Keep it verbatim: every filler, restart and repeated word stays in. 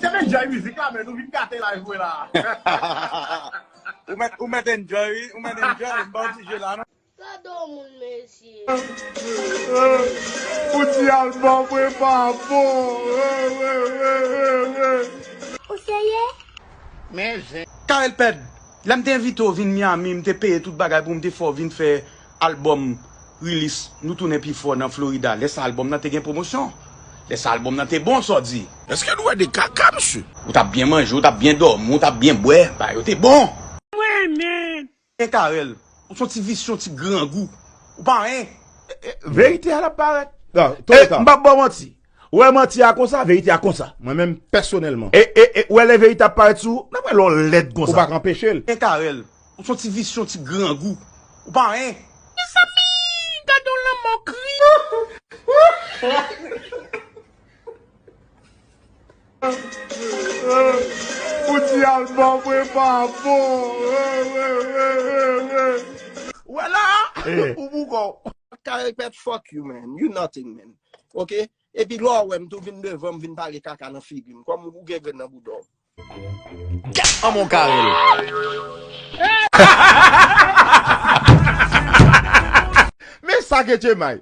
Enjoy mizik la, men nou vin gate live mwen la. Ou mèt, ou mèt enjoy, wi. Ou mèt enjoy. M ba w ti je la, non? Gade yon moun, mesye. Ou di albòm mwen pa bon. Ou serye? Men zen. Carel Pèd, lè m te envite w vin Miami, m te peye tout bagay pou m te fè w vin fè albòm release, nou tounen pi fò nan Florida. Lè sa albòm nan te gen pwomosyon. Lè sa albòm nan te bon, sa w di. Èske nou wè de kaka, mesye? Ou t ap byen manje, ou t ap byen dòmi, ou t ap byen bwè. Bagay yo te bon. Mwen, men. Men Carel, ou se yon ti visye, yon ti grangou. Ou pa anyen. Verite a l ap parèt. Non, Tony, e, m p ap ba w manti. Ou wè manti a konsa, verite a konsa. Mwen menm, pèsonèlman. E, e, e, ou wè lè verite ap parèt sou ou, n ap wè lè w lèd konsa. Ou pa ka anpeche l. Men Carel, ou se yon ti visye, yon ti grangou. Ou pa anyen. Mezanmi, gade yon lanmò kri. Ou di albòm mwen pa bon. Ou wè la, ou boukò. Carel Pèd, fuck you, man. You nothing, man. Ok? Epi lè w wè m tou vin devan m, vin pale kaka nan figi m. Kòm ou gen grenn nan bouda w. Gèt manman w, Carel. Men sa ke Jemay.